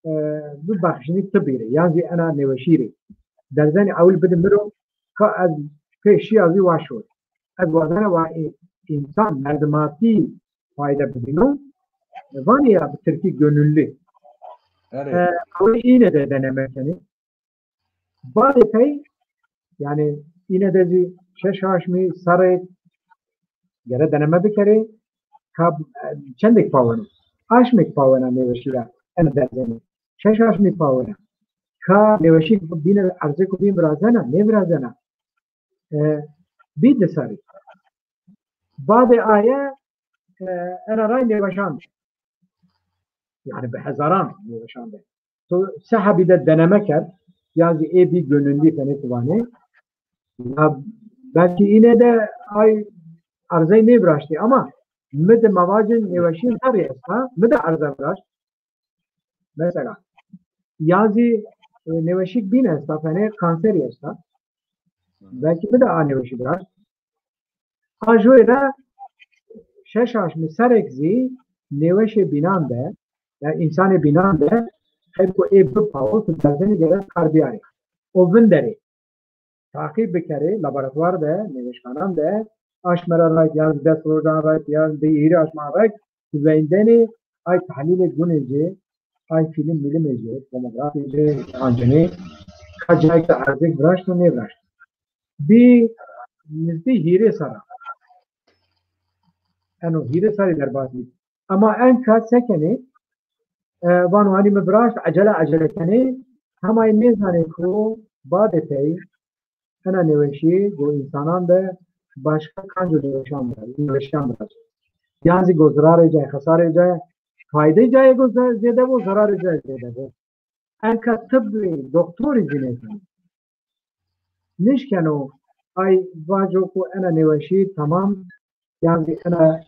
e, bibexşinî tibî rê, yan zî ena nêweşî rê. Derzenî ewil bidi mi ro, ka ez pê şîya zî waşo. Ez wazena wa ê-, însan, merdimatî fayde bibîno. Vanê ya bi tirkî gönüllü. E, ewil îne de deneme kenê. Badê pey, yanî îne de zî şeş aşmî, serrêk gere deneme bikerê, ka, e, çendêk paweno. Aşmêk pawena nêweşî ra, ena derzenî. Şeş aşmî pawena. Ka nêweşî bîne erzêko bîn virazena, nêvirazena. E, bî di serrî. Badê aye, e, ena ray nêweşan de. Yanî bi hezaran nêweşan de. To se hebî de deneme kerd, ya zî ê bî gönüllî fenê ti vanê. Ya belkî îne de ay erzey nêviraştî ama mi de ma vacin nêweşî zerrî esta, mi de erze viraşt. Mesela, ya zî, e, nêweşîk bîn esta, fenê kanserî esta. Belkî mi de a nêweşî viraşt. A joy ra şeş aşmî serrêk zî nêweşê bînan de, ya însanê bînan de, qey ko ê bipawo, ti derzenî gere kar bîyarê. O vinderê. Taqîb bikerê, laboratuvar de, nêweşxanan de, aşme ra rayt, yan des rojan rayt, yan di hîrê aşman rayt, ti veyndenê, ay tehlîlê gunê ci, ay fîlim mîlimê ci, tomografê ci, ancenê, ka cayê ke erzêk viraşto, nêviraşto. Bî nizdî hîrê serran. Eno hîrê serrî derbas bî. Ema enka se kenê, e, vano hanî mi viraşt, ecele ecele kenê, hema yê nêzanê ku badê pey ena nêweşî go însanan de başka kanco nêweşan virazo, nêweşîyan virazo. Yan zî go zirarê cayê, xesarê cayê, faydê cayê go ze-, zêde bo, zerarê cayê zêde bo. Enka tibî, doktorî zî nêzano. Nişkeno ay vaco ku ena nêweşî temam, yan zî ena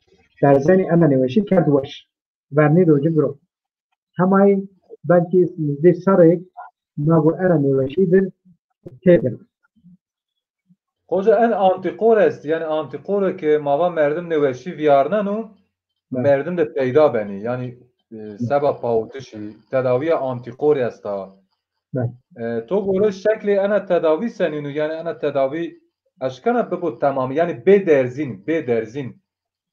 derzenî ena nêweşî kerd weş. Vernî do ci biro. Hemay belkî nizdî serrêk ma go ena nêweşî dir têdir. Xoca en antîkor est, yanî antîkore ke ma va merdim nêweşî vîyarneno, merdim de peyda benî. Yanî, e, seba pawitişî, tedawîya antîkorî esta. E, to gore şeklê ena tedawî senîn o? Yanî ena tedawî eşkena bibo temamî, yanî bê derzîn, bê derzîn,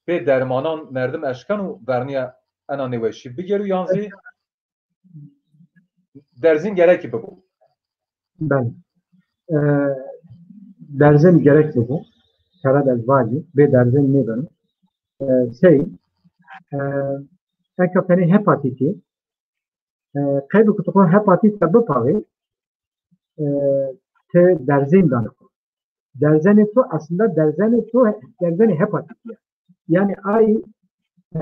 bê dermanan merdim eşkeno vernîya ena nêweşî bigêro yan zî derzîn gerekî bibo? Belê. E, derzenî gerek bibo. Sere de ez vacî, bê derzenî nêbeno. E, sey, e, eka fenê hepatîtî, e, qeybê ku tu xo hepatît de bipawê, e, ti derzenî danê xo. Derzenê to aslında derzenê to derzenê hepatîtî ya. Yanî ay, e,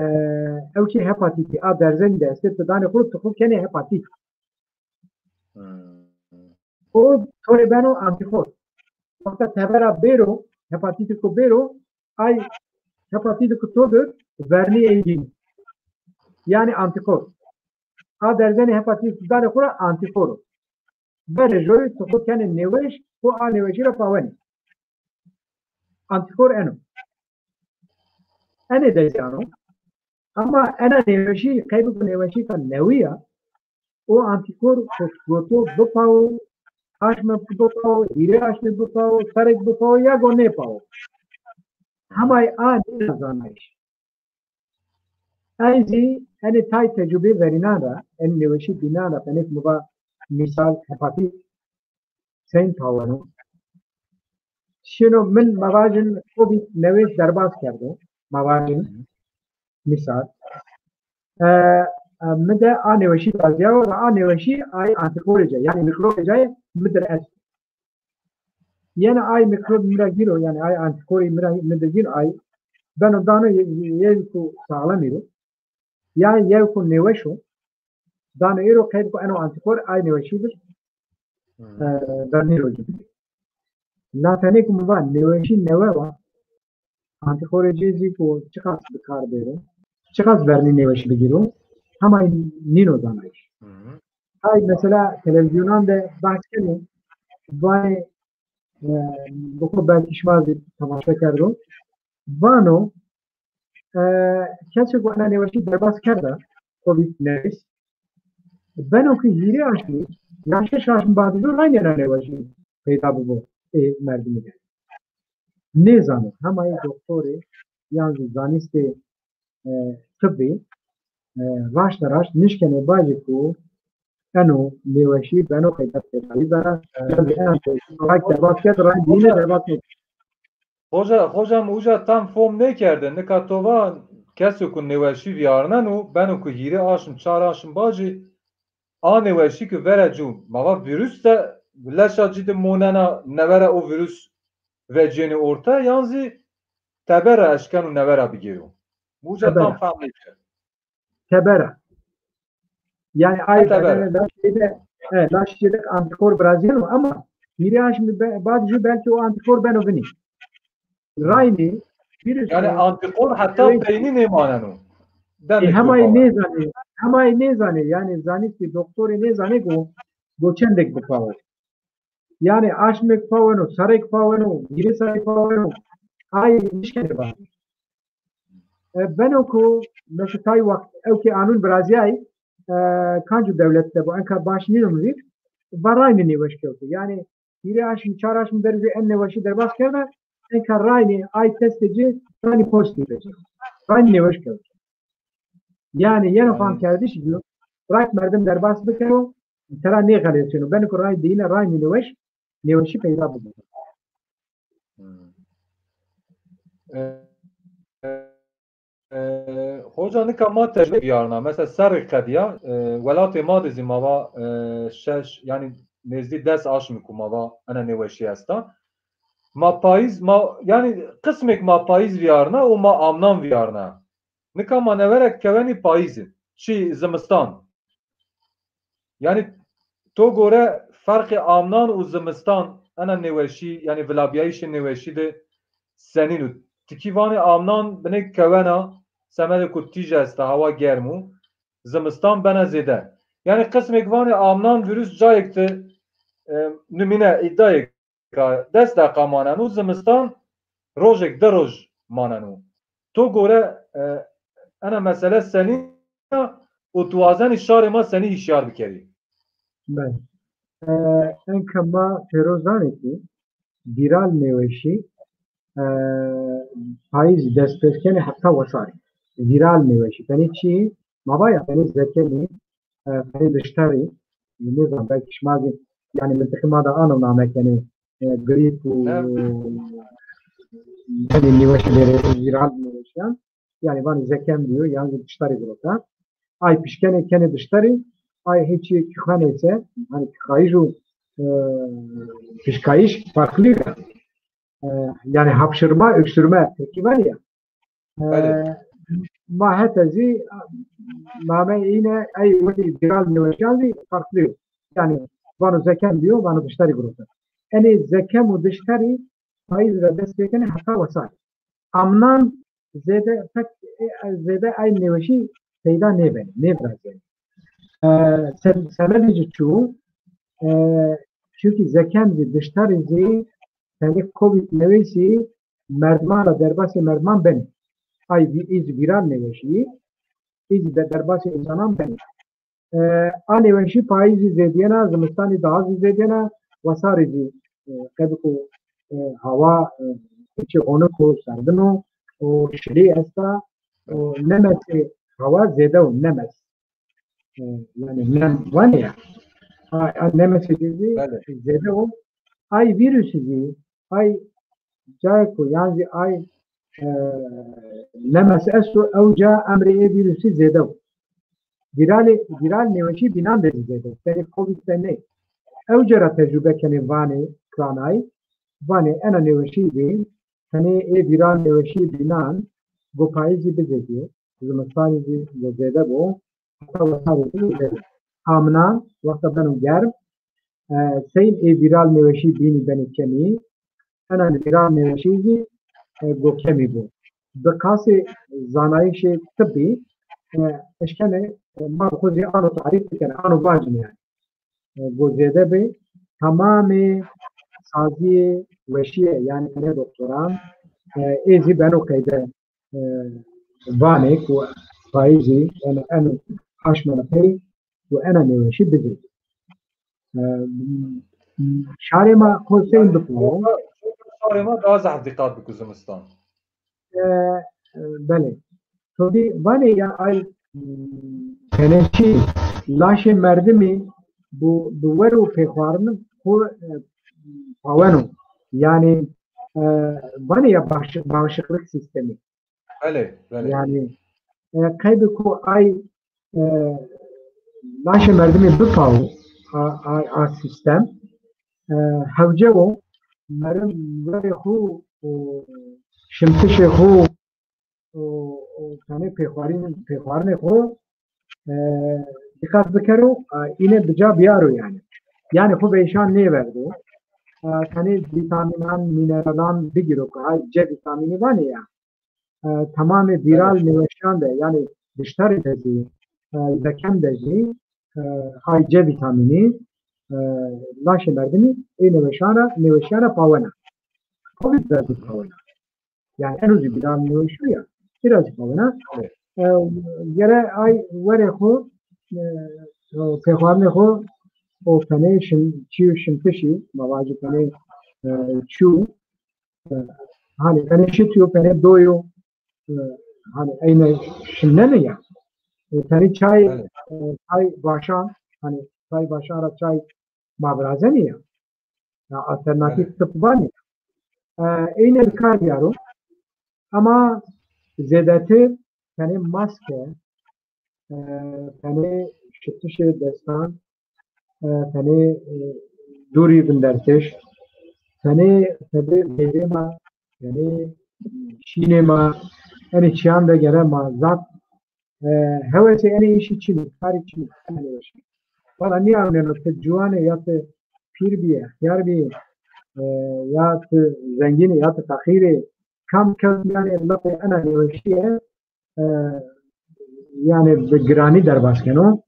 ewkê hepatîtî a derzenî de estê, ti danê xo, ti xo kenê hepatît. O to rê beno antîkor. Wexta tevera bêro, hepatîtî ku bêro, ay hepatîtî ku to dir vernî ey dîn. Yanî antîkor. A derzenê hepatîtî tu danê xo ra antîkor o. Verê joy tu xo kenê nêweş, xo a nêweşî ra pawenê. Antîkor eno. Enê de zî ano. Ama ena nêweşî, qeybê ku nêweşîka newî ya, o antîkor goto bipawo, aşme bipawo, hîrê aşmê bipawo, serrêk bipawo ya go nêpawo. Hemay a nîna zanayîş. Ey zî enê tay tecrubê verînan ra, enê nêweşî bînan ra, fenêk mi va mîsal hepatît, seyn paweno. Şino min ma vajin covid newês derbas kerdo. Ma vajin mîsal. E, e, mi de a nêweşî vazîyawo ve a nêweşî ay antîkorê cayê, yanî mîkrobê cayê mi dir est. Yena ay mîkrob mi ra gîro, yanî ay antîkorê mi ra, mi dir gîro, ay beno dano ye-, yê ku saxlemî ro. Ya yew ku nêweş o, dano êro qeyd ku eno antîkor ay nêweşî bir, e, bernî rojî bir. La tenê ku mi va nêweşî newe wa, antîkorê cê zî ku çiqas bi kar bêro, çiqas vernî nêweşî bigîro, hema nîno zanayîş. Ay mesela televîzyonan de behs keno, vanê, e, bi xo belkî şima zî temaşe kerdo, vano, e, kesê ku ena nêweşî derbas kerda, covid newîs, beno ki hîrê aşmî, ya şeş aşmî badî zû raynê ena nêweşî peyda bibo ê merdimî de. Nêzano, hema yê doktorê yan zî zanîstê, e, tibbî, e, raşte raşt nişkenê bajê ku eno nêweşî beno qeyde tedawî bena, yan zî ena nêweşî ray derbas kerd, ray dîne derbas nêkerd. Hoca, hoca mi uca tam fom nêkerde. Nika to va kesê ku nêweşî vîyarneno, beno ku hîrê aşm, çar aşm bacî, a nêweşî ki vera cû, ma va vîrus de leşa cî de monena, newe ra o vîrus vecîyenê orte, yan zî teber ra eşkeno newe ra bigêro. Mi uca tam fehm nêkerd. Teber ra. Yanî ay bedene laşê de, e, laşê cê de antîkor virazîyeno ama hîrê aşmî be-, bad jû belkî o antîkor beno vinî. Raynî, vîrus. Yanî antîkor heta peynî nêmaneno. E, hema yê nêzanê, hema yê nêzanê, yanî zanîstî doktorê nêzanê ku, ku çendêk bipaweno. Yanî aşmêk paweno, serrêk paweno, hîrê serrêk paweno. Ay nişkenê bano. E, beno ku mesela tay wext ew kê anûn virazîyay, e, kanco dewlet de bo, enka baş nîno mi vîr, va raynê nêweş kewto. Yanî hîrê aşmî, çar aşmî verî zî en nêweşî derbas kerda, enka raynê ay testê ci, raynî pozîtîf vecîya. Raynê nêweş kewto. Yanî yeno famkerdişî bîyo, ray merdim derbas bikero, tera nêxelesîyeno. Beno ku ray dîne, raynê nêweş, nêweşî peyda bibo. E, e, e, hoca, nika ma tecrube vîyarna. Mesela serrî qedîya, e, welatê ma de zî ma va, e, şeş, yanî nêzdî des aşmî ku ma va ena nêweşî esta. Ma payîz, ma, yanî qismêk ma payîz vîyarna û ma amnan vîyarna. Nika ma newe ra kewenî payîzî, çî, zimistan. Yanî to gore ferqê amnan û zimistan ena nêweşî, yanî vilabîyayîşê nêweşî de senîn o? Tikî vanê amnan binê kewena, semedê ku tîj esta, hewa germ o, zimistan bena zêde. Yanî qismêk vanê amnan vîrus cayêk de, e, nimûne, îdayêk a des deqa maneno, zimistan rojêk, di roj maneno. To gore, e, ena mesele senî ya û tu wazenî şarê ma senî hişyar bikerî? Belê. E, enka ma pêro zanê ki vîral nêweşî, e, payîz dest pê kenê heta wesarî. Vîral nêweşî. Tenê çî? Ma va ya tenê zekenî, e, tenê dişterî, nêzan belkî şima zî, yanî mintiqê ma de ano name kenê, e, grîp û, yanî nêweşî vîral nêweşîyan, yanî vanê zekem bîyo, yan zî dişterî girota. Ay pişkenê kenê dişterî, ay hê çîyê kixenê se, hanî kixayîş û, e, pişkayîş farklî ya. E, yanî hapşırma, öksürme tepki var ya. E, ma hete zî nameyê îne ey wetî vîral nêweşîyan zî farklî yo. Yanî vano zekem bîyo, vano dişterî girota. Enê zekem û dişterî payîz ra dest pê kenê heta wesarî. Amnan zêde, pek, e, zêde ay nêweşî peyda nêbenê, nêvirazîyenê. E, se-, semedê ci çi yo? E, çunkî zekem zî, dişterî zî, tenê covid newîsî merdiman ra derbasê merdiman benê. Ay vî-, ê zî vîral nêweşî, ê zî de derbasê însanan benê. E, a nêweşî payîzî zêdîyena, zimistanî daha zî zêdîyena, wesarî zî, e, qediko, e, hawa, e, çi honik o, serdin o, û şilî esta, û nemesê hawa zêde o, nemes. E, yanî nem vanê ya. A, a nemesê ci zî zêde o. Ay vîrusî zî, ay cayê ku yan zî ay, e, nemes esto, ewca emrê ê vîrusî zêde o. Vîralê, vîral nêweşî bînan de zî zêde o. Serê covid de ney. Ewca ra tecrube kenê vanê, kiranay, vanê ena nêweşî zî, tenê ê vîral nêweşî bînan go payîzî bizêdîyo. zimistanî zî go zêde bo. Heta wesarê zî zêde. Amnan, wexta beno germ, e, sey ê vîral nêweşî bînî benê kemî, ena vîral nêweşî zî, e, go kemî bo. Bi qasê zanayîşê tibî, e, eşkenê, e, ma bi xo zî ano tarîf bikerê, ano vacîme yanî. E, go zêde bê, temamê sazîyê weşîye, yanî tenê doktoran, e, ê zî beno qeyde, e, vanê ku payîzî, yanî en aşmena pey ku ena nêweşî bizê. E, şarê ma xo sey bipo. Şarê ma daha zehf dîqat biko zimistan. E, e, belê. To dî vanê ya ay, tenê çi, laşê merdimî bu, bu wer û pêxwarin xo, e, paweno. Yanî, e, vanê ya bağış-, bağışıklık sistemi. Belê, belê. Yanî, e, qeyde ku ay, e, laşê merdimî bipawo, a, a, a sistem, e, hewce o, merdim verê xo, o, şimtişê xo, o, o, tenê pêxwarin-, pêxwarinê xo, e, dîqat bikero, e, îne bi ca biyaro yanî. Yanî xo veyşan nêverdo. E, tenê vîtamînan, mîneralan bigîro ke hay C vîtamînî vanê ya. E, temamê vîral nêweşîyan de, yanî dişterî de zî, e, zekem de zî, e, hay C vîtamînî, e, laşê merdimî ê nêweşan ra, nêweşîyan ra pawena. Covid ra zî pawena. Yanî eno zî vîral nêweşî ya. Vîral zî pawena. E, gere ay werê xo, e, pêxwarinê xo, o penê şim-, çîyo şimtişî, ma vacî penê, e, çîyo, e, hanî penê şitî yo, penê do yo, e, hanî eyne şimnenê ya. E, penê çay, e, çay vaşan, hanî çay vaşan ra çay ma virazenê ya. Ya alternatîf tip vanê. E, eyne bi kar biyaro. Ama zêdetir tenê maske, e, tenê şitişê destan, e, tenê, e, dûrî vindertiş, tenê tebê meyrê ma, tenê şînê ma, enê çîyan de gere ma zaf, e, hewesê enê îşî çin o, karî çin o, enê weşî. Valla nîyawneno ti ciwan ê ya ti pîr bîyê, extîyar bîyê, e, ya ti zengîn ê, ya ti feqîr ê, kam kes yanî lafê ena nêweşîye, e, yanî bi giranî derbas keno.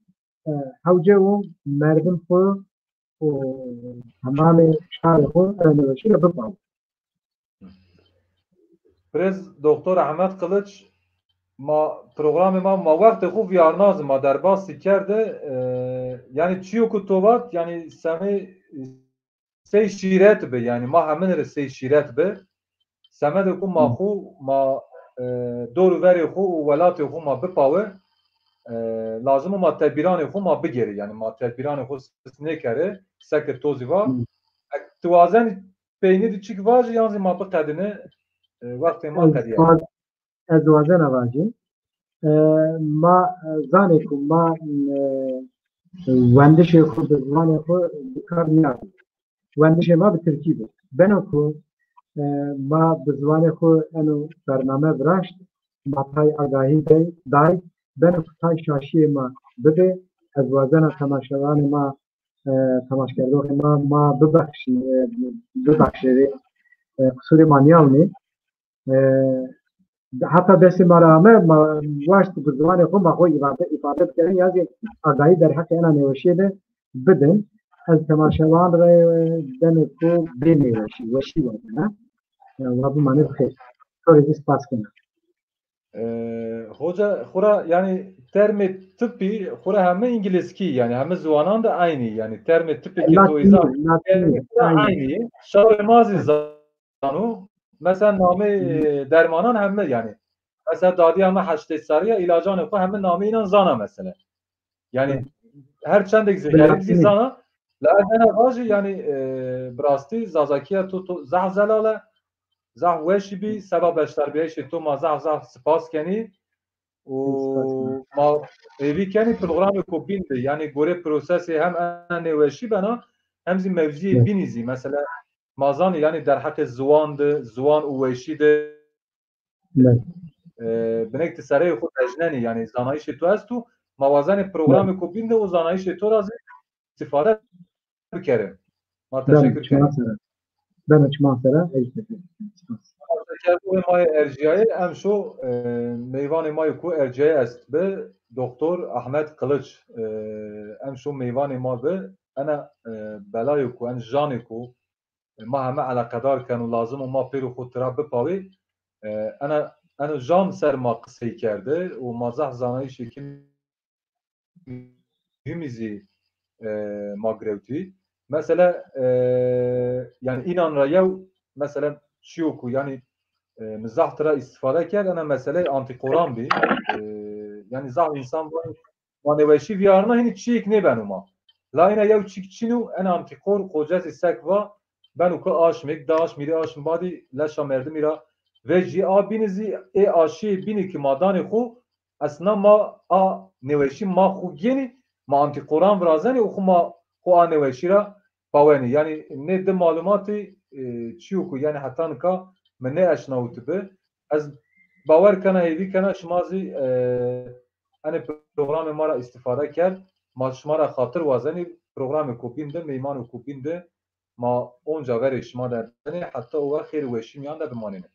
E, hewce o merdim xo û temamê şarê xo ena nêweşî ra bipawo. Birêz Doktor Ehmed Kılıç, ma programê ma, ma wextê xo vîyarna zî, ma derbas zî kerde, e, yanî çîyo ku to vat, yanî semê sey şîret bi, yanî ma hemin rê sey şîret bi. Semedê ku ma xo, ma, e, dor û verê xo û welatê xo ma bipawe, e, lazim o ma tedbîranê xo ma bigêrê, yanî ma tedbîranê xo sist nêkerê, seke to zî va. Eke ti wazenî peynî de çîk vajî, yan zî ma biqedîne, e, wextê ma qedîya. Ez wazena vajî. E, ma, e, zanê ku ma, e, wendişê xo bi ziwanê xo bi kar nîyarî. Wendişê ma bi tirkî bi. Beno ku, e, ma bi ziwanê xo eno bername viraşt, ma tay agahî day, day, beno ku tay şaşîyê ma bibê, ez wazena temaşevanê ma, e, temaşkerdoxê ma, ma bibexşî-, e, bibexşêrê, e, qisûrê ma nîyawnê. E, heta destê ma ra ame, ma waşt bi ziwanê xo ma xo îfade, îfade bikerên ya zî agahî derheqê ena nêweşîye de bidin. Ez temaşevan rê deme ku bê nêweşî, weşî wazena. E, wa bimanê bi xêr. To rê zî spas kena. E, hoca, xura, yanî termê tibî xura heme îngilizkî, yanî heme ziwanan de eynî, yanî termê tibî ke to îza, termê xura eynî. Şarê ma zî zano. Mesela namê, e, dermanan heme, yanî. Mesela dadîya mi heştê serrî ya, îlacanê xo heme namê înan zana mesela. Yanî her çendêk zî xerîb zî zana. La ez ena vajî, yanî, e, bi rastî zazakîya to, to zehf zelal e. Zehf weşî bî, seba beşdarbîyayîşê to ma zehf zehf spas kenî. Û ma hêvî kenî programêko bîn bi. Yanî gorê prosesê hem ena nêweşî bena, hem zî mewzûyê bînî zî. Mesela ma zanî, yanî derheqê ziwan de, ziwan û weşî de, e, binêk ti sereyê xo vejnenî, yanî zanayîşê to esto, ma wazenê programêko bîn de o zanayîşê to ra zî îstîfade bikerê. Ma Beno, teşekkür çiman kerê. sere. Beno, çiman sere. Ey, spas. Kerdoxê ma yê ercîyayê, emşo, e, meyvanê ma yê ku ercîyaye est bi, Doktor Ahmet Kılıç, e, emşo meyvanê ma bi, ena, e, belayo ku, en janê ku, e, ma heme eleqedar keno, lazim o ma pêro xo tira bipawê, e, ena, eno jan ser ma qisey kerde û ma zaf zanayîşê kî muhîmî zî, e, ma girewtî. Mesela, e, yanî înan ra yew, mesela çîyo ku, yanî, e, mi zaf tira îstîfade kerd, ena meseleyê antîkoran bî. E, yanî zaf însan vanê, ma nêweşî vîyarna hînî çîyêk nêbeno ma. La îna yew çîk çin o, en antîkor xocesî sek va, beno ke aşmêk, di aşmî rê aşm badî leşa merdimî ra vecî, a bînî zî ê aşîyê bînî ki ma danê xo, esna ma a nêweşî ma xo gênî, ma antîkoran virazenî û xo ma xo a nêweşî ra pawenî. Yanî nê di malumatî, e, çîyo ku yanî heta nika mi nêeşnawitibi. Ez bawer kena, hêvî kena şima zî, e, enê programê ma ra îstîfade kerd. Ma şima ra xatir wazenî, programêko bîn de, meymanêko bîn de ma onca verê şima de benê, heta o wext xêr û weşî mîyan de bimanêne.